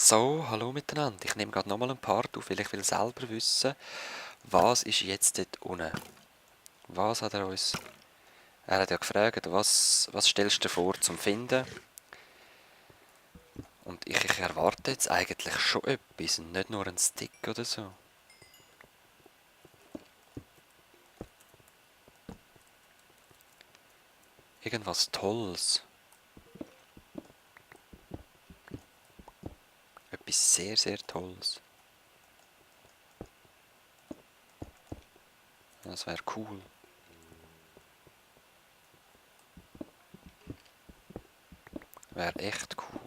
So, hallo miteinander. Ich nehme gerade nochmal einen Part auf, weil ich will selber wissen, was ist jetzt dort unten. Was hat er uns... Er hat ja gefragt, was stellst du dir vor zum Finden? Und ich erwarte jetzt eigentlich schon etwas und nicht nur einen Stick oder so. Irgendwas Tolles. Etwas sehr, sehr Tolles. Das wäre cool. Wäre echt cool.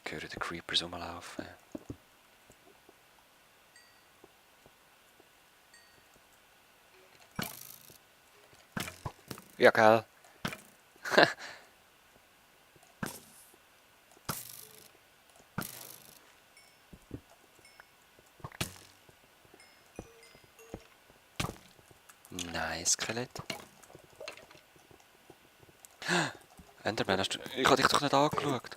Ich höre die Creepers rumlaufen. Ja, gell? Nein, Skelett. Enderman, hast du... Ich habe dich doch nicht angeschaut.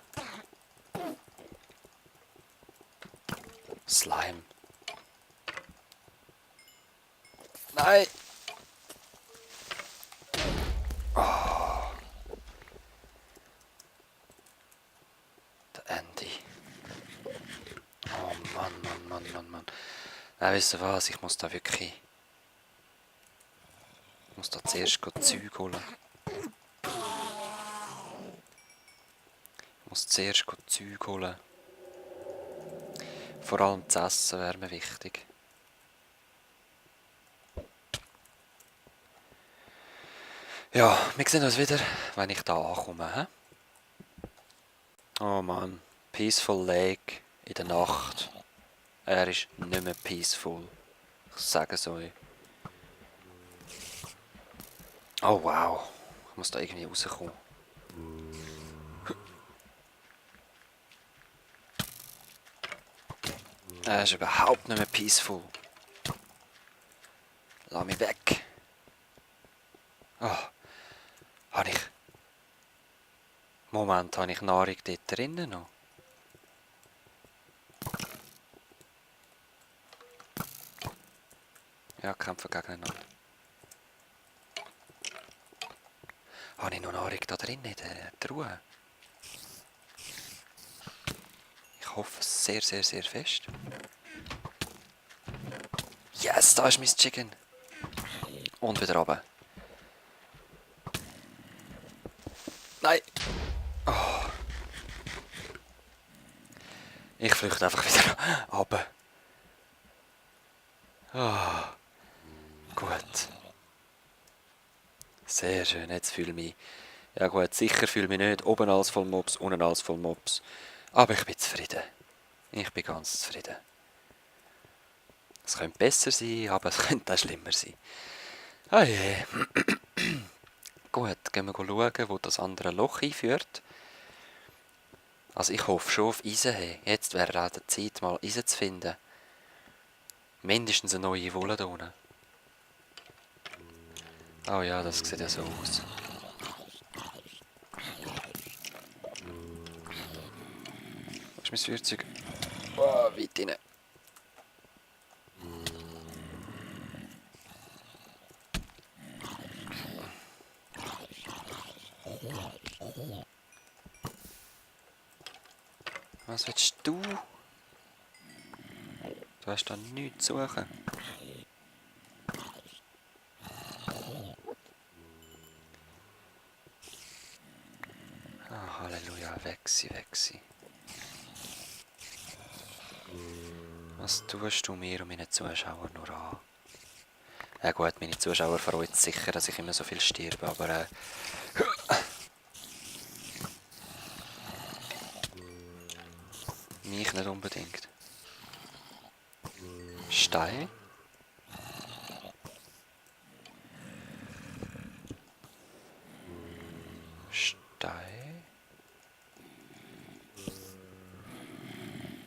Slime. Nein! Der Andy. Oh Mann, Mann, Mann, Mann, Mann. Weißt du was? Ich muss da wirklich... Ich muss da zuerst Zeug holen. Ich muss zuerst Zeug holen. Vor allem das Essen wäre mir wichtig. Ja, wir sehen uns wieder, wenn ich da ankomme. He? Oh Mann, Peaceful Lake in der Nacht. Er ist nicht mehr peaceful. Ich sage es euch. Oh wow, ich muss da irgendwie rauskommen. Er ist überhaupt nicht mehr peaceful. Lass mich weg. Oh, habe ich... Moment, habe ich Nahrung dort drinnen noch? Ja, kämpfen gegeneinander. Habe ich noch Nahrung da drin in der Truhe? Ich hoffe es sehr, sehr, sehr fest. Yes, da ist mein Chicken. Und wieder runter. Nein! Oh. Ich flüchte einfach wieder runter. Oh. Gut. Sehr schön, jetzt fühle ich mich... Ja gut, sicher fühle ich mich nicht oben alles voll Mobs, unten alles voll Mobs. Aber ich bin zufrieden. Ich bin ganz zufrieden. Es könnte besser sein, aber es könnte auch schlimmer sein. Ah je. Gut, gehen wir schauen, wo das andere Loch einführt. Also ich hoffe schon auf Eisen. Hey. Jetzt wäre auch der Zeit, mal Eisen zu finden. Mindestens eine neue Wolle da unten. Oh ja, das sieht ja so aus. Wo ist mein Feuerzeug? Oh, weit rein. Was willst du? Du hast da nichts zu suchen. Ah, Halleluja, weg sie, weg sie. Was tust du mir und meinen Zuschauern nur an? Ja gut, meine Zuschauer freuen sich sicher, dass ich immer so viel sterbe, aber mich nicht unbedingt. Stein? Stein?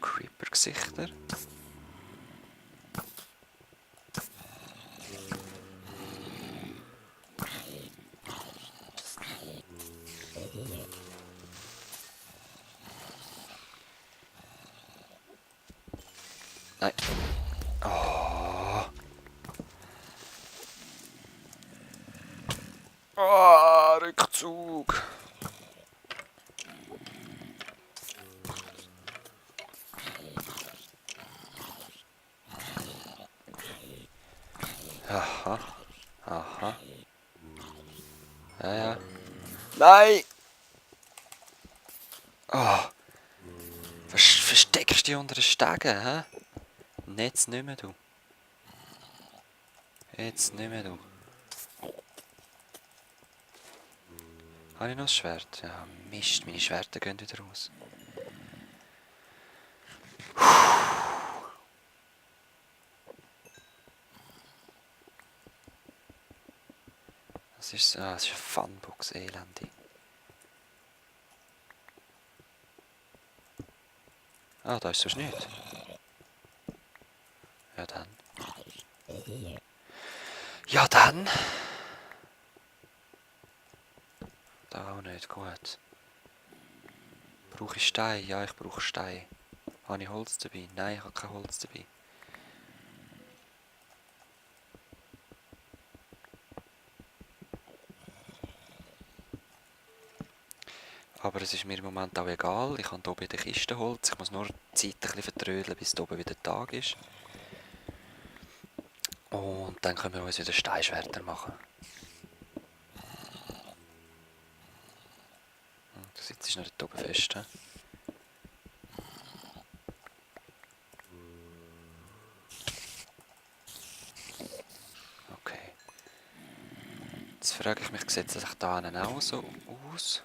Creeper-Gesichter? Nein. Oh. Oh, Rückzug. Aha. Aha. Ja, ja. Nein! Oh. Versteckst du dich unter den Stegen, hä? Jetzt nicht mehr, du. Jetzt nicht mehr, du. Habe ich noch ein Schwert? Ja, Mist, meine Schwerter gehen wieder raus. Das ist eine Funbox, Elende. Ah, da ist sonst nicht. Ja dann. Ja dann. Da auch nicht, gut. Brauche ich Stein? Ja, ich brauche Stein. Habe ich Holz dabei? Nein, ich habe kein Holz dabei. Aber es ist mir im Moment auch egal. Ich habe hier oben in der Kiste Holz. Ich muss nur die Zeit ein bisschen vertrödeln, bis hier oben wieder Tag ist. Und dann können wir uns wieder Steinschwerter machen. Du sitzt noch dort oben fest. He? Okay. Jetzt frage ich mich, sieht es sich da auch so aus?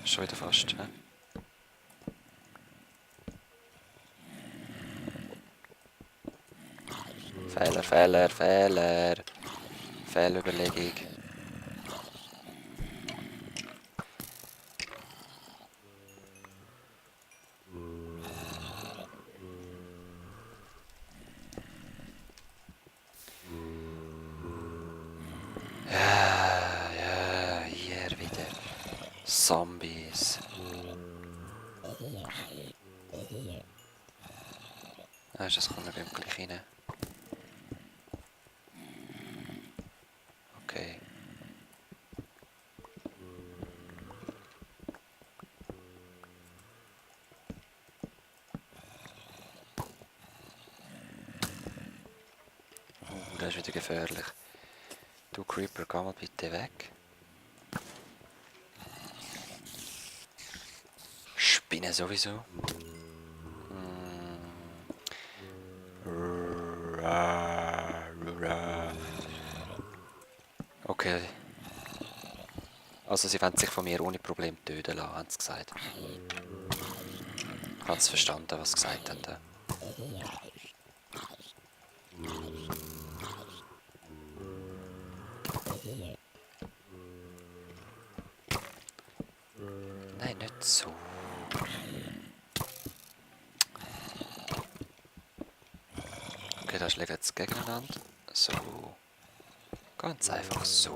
Schon wieder fast. He? Fehler. Fehlüberlegung. Ja, hier wieder. Zombies. Das kommt mir gleich rein. Okay. Das ist wieder gefährlich. Du Creeper, geh mal bitte weg. Spinne sowieso. Okay. Also sie wollen sich von mir ohne Problem töten lassen, haben sie gesagt. Ich habe es verstanden, was sie gesagt haben. Nein, nicht so. Okay, das liegt jetzt gegeneinander. So. Ganz einfach so.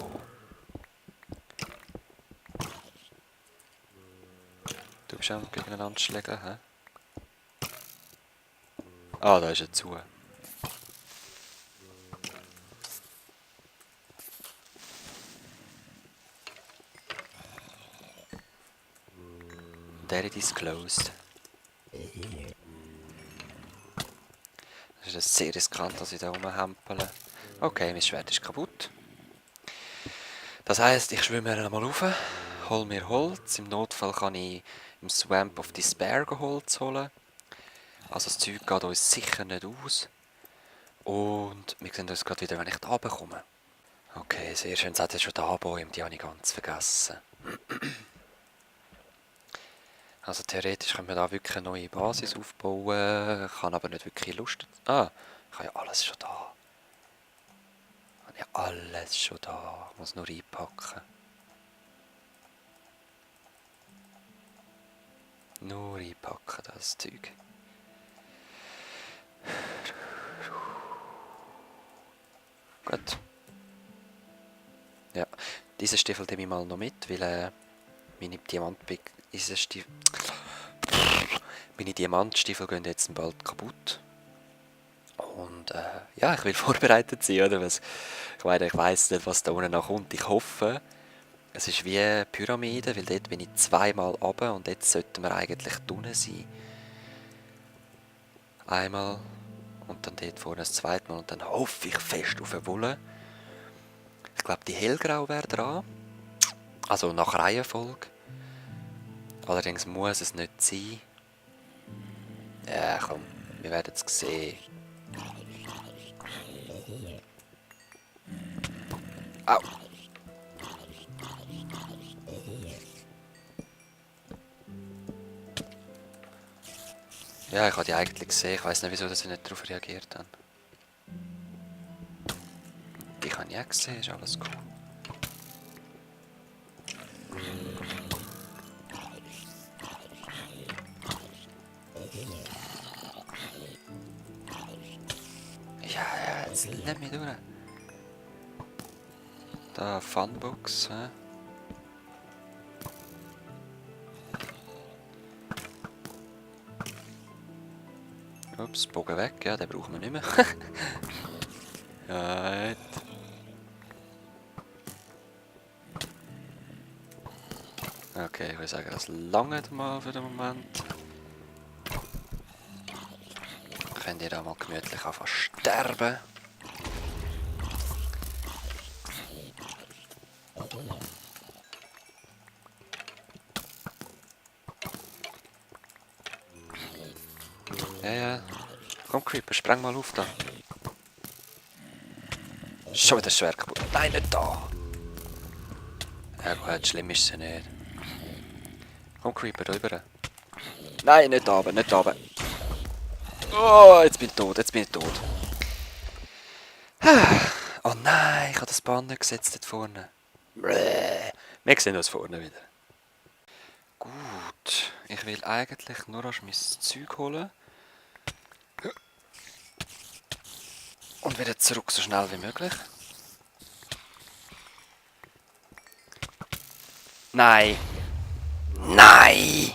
Du bist auch gegeneinander schlägen, hä? Ah, da ist er zu. Der ist closed. Das ist sehr riskant, dass ich da rumhempele. Okay, mein Schwert ist kaputt. Das heisst, ich schwimme einmal rauf, hol mir Holz. Im Notfall kann ich im Swamp of Despair Holz holen. Also das Zeug geht uns sicher nicht aus. Und wir sehen uns gerade wieder, wenn ich da runterkomme. Okay, sehr schön. Es hat ja schon die Anbäume, die habe ich ganz vergessen. Also theoretisch können wir da wirklich eine neue Basis aufbauen. Ich habe aber nicht wirklich Lust. Ah, ich habe ja alles schon da. Ich habe ja alles schon da. Ich muss nur einpacken. Nur einpacken, das Zeug. Gut. Ja, diesen Stiefel nehme ich mal noch mit, weil meine Diamantpick... Meine Diamantstiefel gehen jetzt bald kaputt. Und ja, ich will vorbereitet sein, oder? Ich meine, ich weiss nicht, was da unten noch kommt. Ich hoffe, es ist wie eine Pyramide, weil dort bin ich zweimal runter und jetzt sollten wir eigentlich unten sein. Einmal und dann dort vorne das zweite Mal und dann hoffe ich fest auf eine Wolle. Ich glaube, die Hellgrau wäre dran. Also nach Reihenfolge. Allerdings muss es nicht sein. Ja, komm, wir werden es sehen. Au! Ja, ich habe die eigentlich gesehen. Ich weiß nicht, wieso sie nicht darauf reagiert haben. Die habe ich auch gesehen, ist alles cool. Ja, jetzt lass mich durch. Da, Funbox, hä? Ups, Bogen weg, ja, den brauchen wir nicht mehr. Ja, okay, ich würde sagen, das langt mal für den Moment. Könnt ihr da mal gemütlich anfangen sterben? Ja, ja. Komm, Creeper, spreng mal auf da. Schon wieder schwer kaputt. Nein, nicht da! Ja gut, schlimm ist es ja nicht. Komm, Creeper, da rüber. Nein, nicht da, nicht da. Oh, jetzt bin ich tot, jetzt bin ich tot. Oh nein, ich habe das Banner gesetzt dort vorne. Wir sehen uns vorne wieder. Gut, ich will eigentlich nur mein Zeug holen. Und wieder zurück so schnell wie möglich. Nein! Nein!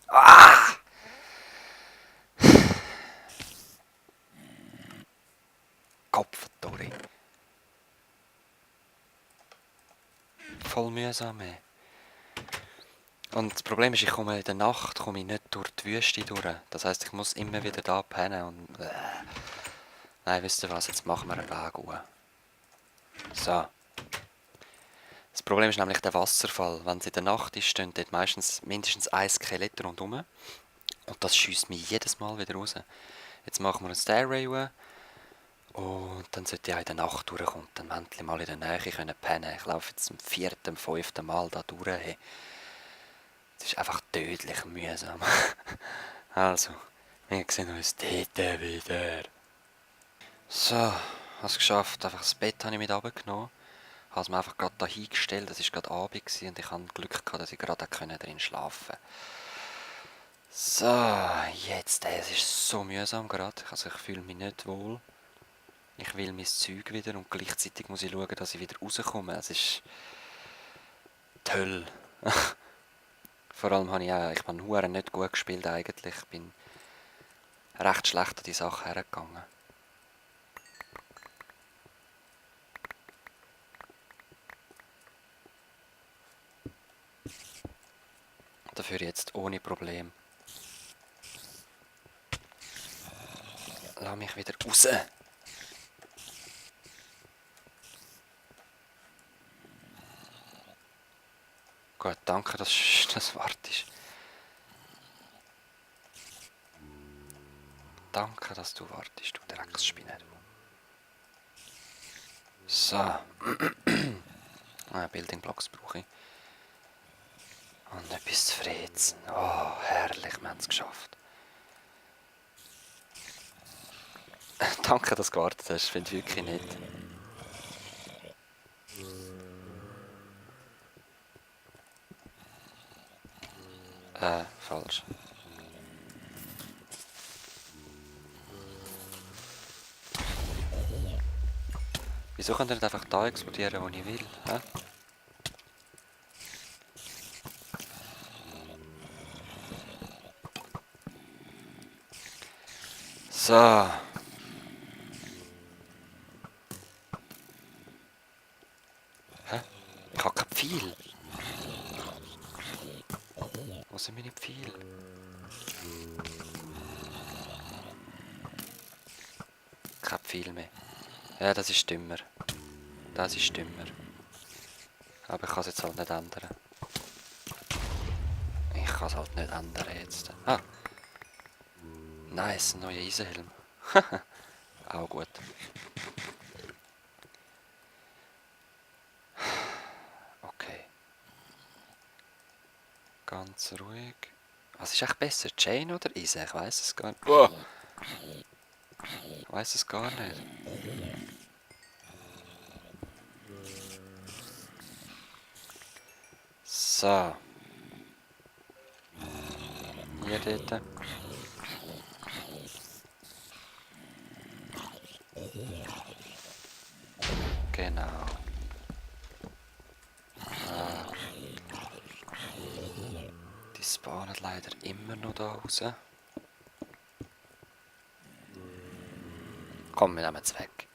Ah! Kopf, Tori. Voll mühsam, ey. Und das Problem ist, ich komme in der Nacht nicht durch die Wüste durch. Das heisst, ich muss immer wieder da pennen und... Nein, wisst ihr was, jetzt machen wir einen Weg hoch. So. Das Problem ist nämlich der Wasserfall. Wenn es in der Nacht ist, steht dort meistens mindestens ein Skelett rundherum. Und das schiesst mich jedes Mal wieder raus. Jetzt machen wir einen Stairway hoch. Und dann sollte ich auch in der Nacht durchkommen. Dann endlich mal in der Nähe pennen können. Ich laufe jetzt zum 4., 5. Mal da durch. Hey. Es ist einfach tödlich mühsam. Also, wir sehen uns dort wieder. So, habe es geschafft. Einfach das Bett habe ich mit runtergenommen. Habe es mir einfach gerade da hingestellt. Es war gerade Abend und ich hatte Glück gehabt, dass ich gerade drin schlafen konnte. So, jetzt, es ist so mühsam gerade. Also ich fühle mich nicht wohl. Ich will mein Zeug wieder und gleichzeitig muss ich schauen, dass ich wieder rauskomme. Es ist toll. Vor allem habe ich habe nicht gut gespielt eigentlich. Ich bin recht schlecht an die Sache hergegangen. Dafür jetzt ohne Problem. Lass mich wieder raus. Gut, danke, dass das wartest. Danke, dass du wartest, du Drecksspinner. So. Building Blocks brauche ich. Und etwas zu fressen. Oh, herrlich, wir haben es geschafft. Danke, dass du gewartet hast, ich finde wirklich nett. Falsch. Wieso kann er nicht einfach da explodieren, wo ich will? Hä? So. Hä? Ich habe kein Pfeil. Wo sind meine Pfeile? Kein Pfeil mehr. Ja, das ist dümmer. Das ist dümmer. Aber ich kann es jetzt halt nicht ändern. Ich kann es halt nicht ändern jetzt. Ah! Nice, ein neuer Eisenhelm. Auch gut. Okay. Ganz ruhig. Was ist echt besser? Chain oder Eisen? Ich weiß es gar nicht. Oh. Ich weiß es gar nicht. So. Hier dort. Genau. Ah. Die spawnen leider immer noch da raus. Komm, wir nehmen es weg.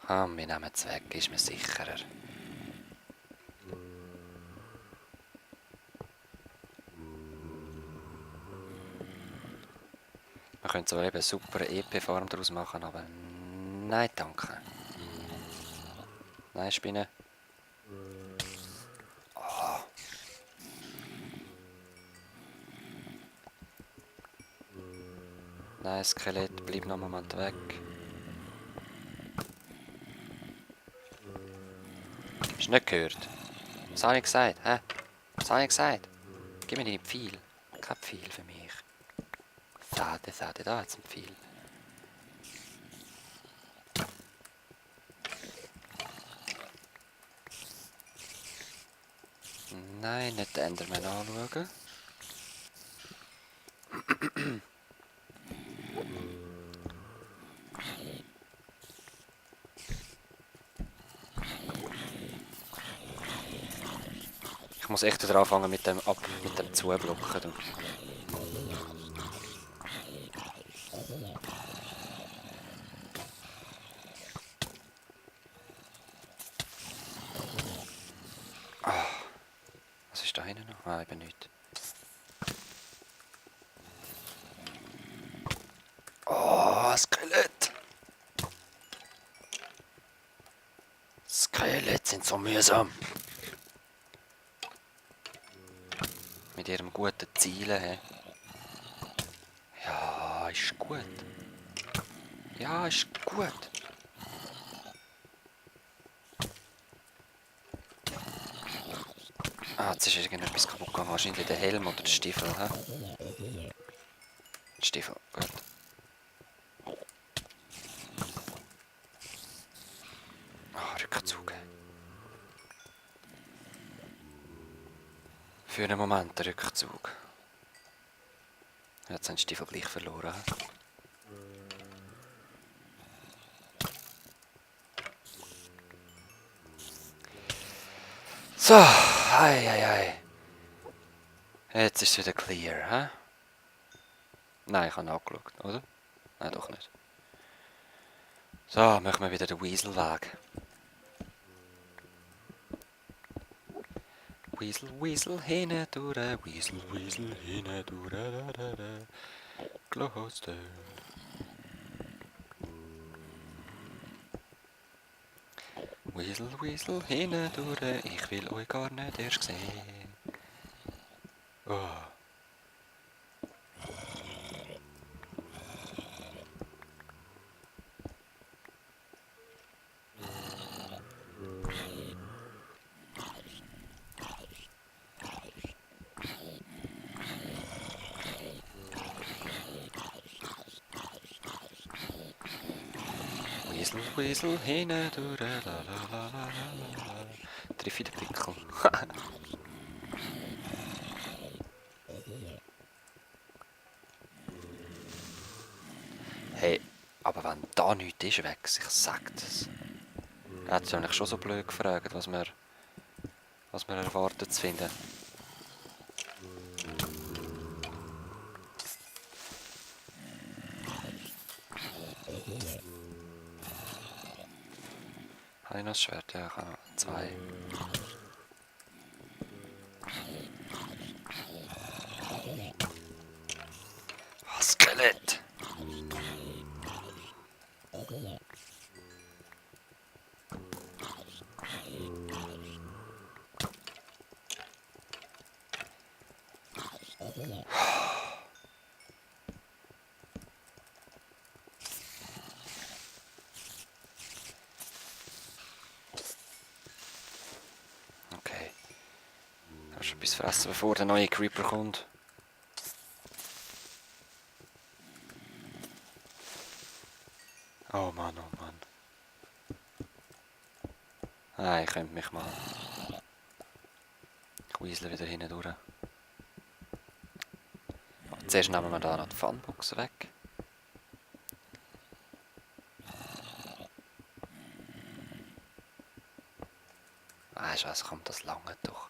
Komm, wir nehmen es weg, ist mir sicherer. Man könnte zwar eben super EP-Farm daraus machen, aber nein, danke. Nein, Spinne. Oh. Nein, Skelett, bleib noch einen Moment weg. Hast du nicht gehört? Was habe ich gesagt? Hä? Was habe ich gesagt? Gib mir deine Pfeil. Kein Pfeil für mich. Sade, da hat es ein Pfeil. Nein, nicht den Enderman anschauen. Ich muss echt wieder anfangen mit dem Zublocken. Du. Ah, was ist da hinten noch? Ah, eben nicht. Oh, Skelett! Skelett sind so mühsam. Mit ihrem guten Zielen, he. Ja, ist gut. Ja, ist gut. Ah, jetzt ist irgendetwas kaputt gegangen. Wahrscheinlich der Helm oder der Stiefel, hä? Der Stiefel, gut. Ah, Rückzug. Für einen Moment der Rückzug. Jetzt haben die Stiefel gleich verloren. So, ei. Jetzt ist es wieder clear, hä? Nein, ich habe nachgeschaut, oder? Nein, doch nicht. So, machen wir wieder den Weaselweg. Weasel, hinten durch, Weasel, hinten durch, da. Glowstone. Weasel, hinten durch, ich will euch gar nicht erst sehen. Oh. Weasel, hinten durch, la. Triff ich den Pickel. Hey, aber wenn da nichts ist, weg, ich sag das. Er hat sich eigentlich schon so blöd gefragt, was wir erwartet zu finden. Habe ich noch ein Schwert? Ja, ich habe noch 2. Oh, Skelett! Okay. Ich habe schon etwas fressen, bevor der neue Creeper kommt. Oh Mann, oh Mann. Ah, ich könnte mich mal... Ich weisle wieder hinten durch. Zuerst nehmen wir da noch die Funbox weg. Ah, Scheiße, kommt das lange doch.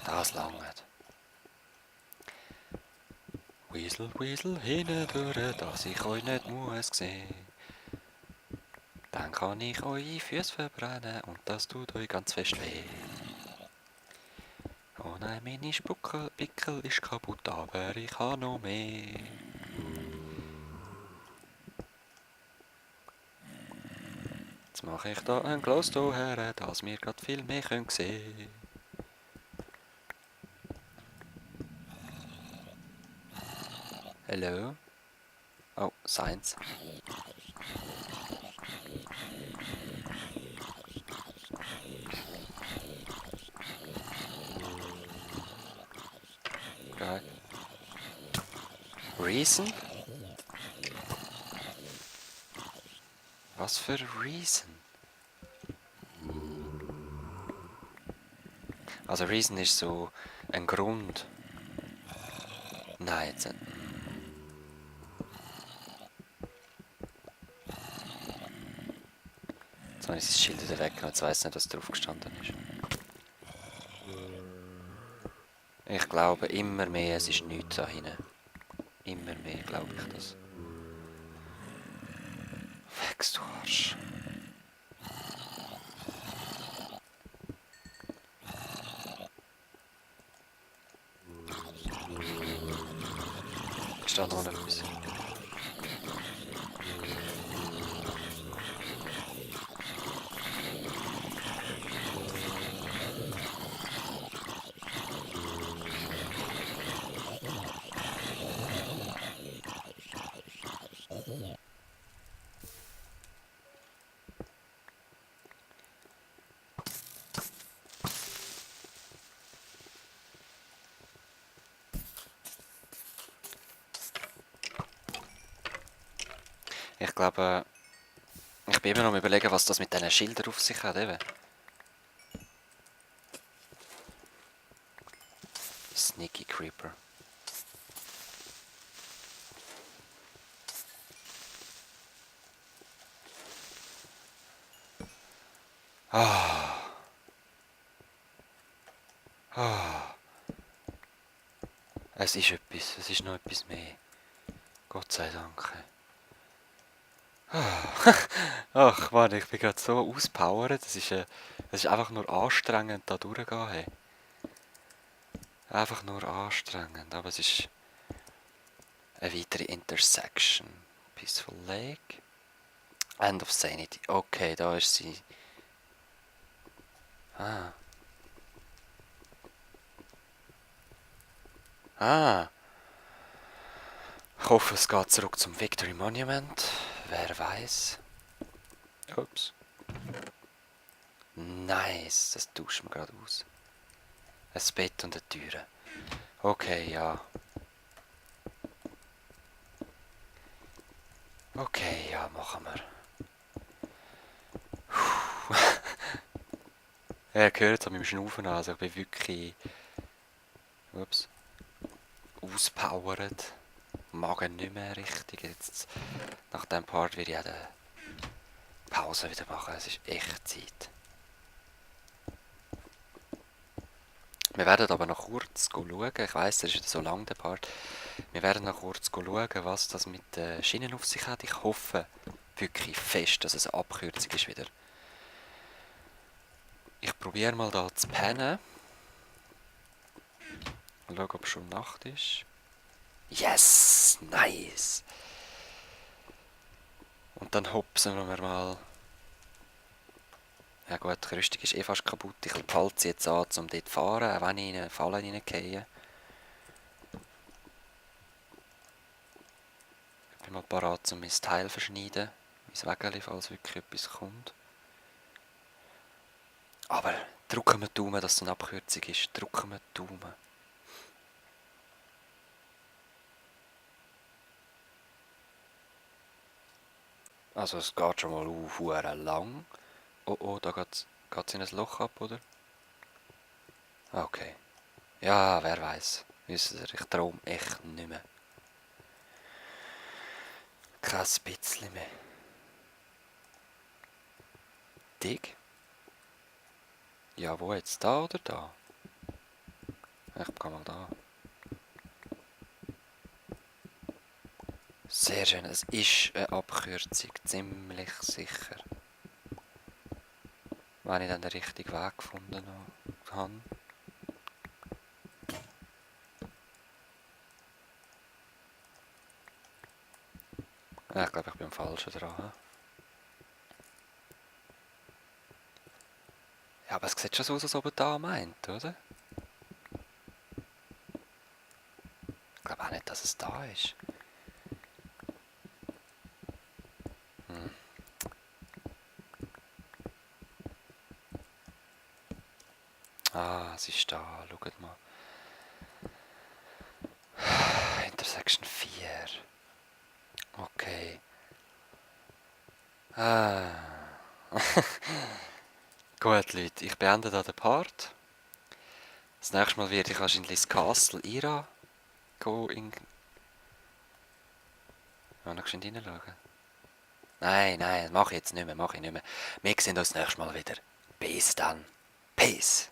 Das lange. Weasel, Weasel, hinten durch, dass ich euch nicht muss sehen. Dann kann ich eure Füße verbrennen und das tut euch ganz fest weh. Oh nein, meine Spuckelpickel ist kaputt, aber ich habe noch mehr. Jetzt mache ich da ein Glas her, dass wir grad viel mehr sehen können. Hallo? Oh, Science. Right. Reason? Was für Reason? Also Reason ist so ein Grund. Nein, jetzt nicht. Jetzt habe ich das Schild wieder weggenommen, jetzt weiss nicht, was drauf gestanden ist. Ich glaube immer mehr, es ist nichts da hinten. Immer mehr glaube ich das. Wegs, du Arsch. Ist da noch etwas? Ich glaube, ich bin immer noch am Überlegen, was das mit diesen Schildern auf sich hat, eben. Sneaky Creeper. Ah. Ah. Es ist etwas, es ist noch etwas mehr. Gott sei Dank. Ach Mann, ich bin gerade so auspowert. Es ist einfach nur anstrengend, da durchzugehen. Hey. Einfach nur anstrengend, aber es ist eine weitere Intersection. Peaceful Lake. End of Sanity. Okay, da ist sie. Ah. Ah. Ich hoffe, es geht zurück zum Victory Monument. Wer weiß. Ups. Nice, das tauscht mir gerade aus. Ein Bett und eine Tür. Okay, ja. Okay, ja, machen wir. Ja, gehört es an meinem Schnaufen an, also ich bin wirklich... Ups. Auspowert. Magen nicht mehr richtig. Jetzt, nach diesem Part werde ich auch die Pause wieder machen. Es ist echt Zeit. Wir werden aber noch kurz schauen. Ich weiss, das ist wieder so lang, der Part. Wir werden noch kurz schauen, was das mit den Schienen auf sich hat. Ich hoffe, wirklich fest, dass es eine Abkürzung ist wieder. Ich probiere mal da zu pennen. Mal schauen, ob es schon Nacht ist. Yes! Nice! Und dann hopsen wir mal. Ja gut, die Rüstung ist eh fast kaputt. Ich halte sie jetzt an, um dort zu fahren, auch wenn ich in eine Falle reingehe. Ich bin mal parat, um mein Teil zu verschneiden. Mein Wägeli, falls wirklich etwas kommt. Aber drücken wir die Daumen, dass es eine Abkürzung ist. Drücken wir die Daumen. Also es geht schon mal auf lang. Oh oh, da geht's in ein Loch ab, oder? Okay. Ja, wer weiß. Wisst ihr, ich traue echt nicht mehr. Kein bisschen mehr. Dig? Ja, wo jetzt? Da oder da? Ich gehe mal da. Sehr schön, es ist eine Abkürzung, ziemlich sicher. Wenn ich dann den richtigen Weg gefunden habe. Ja, ich glaube, ich bin am Falschen dran. Ja, aber es sieht schon so aus, als ob er da meint, oder? Ich glaube auch nicht, dass es da ist. Ah, es ist da, schaut mal. Intersection 4. Okay. Ah. Gut, Leute, ich beende da den Part. Das nächste Mal werde ich wahrscheinlich ins Castle Ira gehen. Noch geschwind reinschauen. Nein, mach ich jetzt nicht mehr, mach ich nicht mehr. Wir sehen uns das nächste Mal wieder. Bis dann. Peace.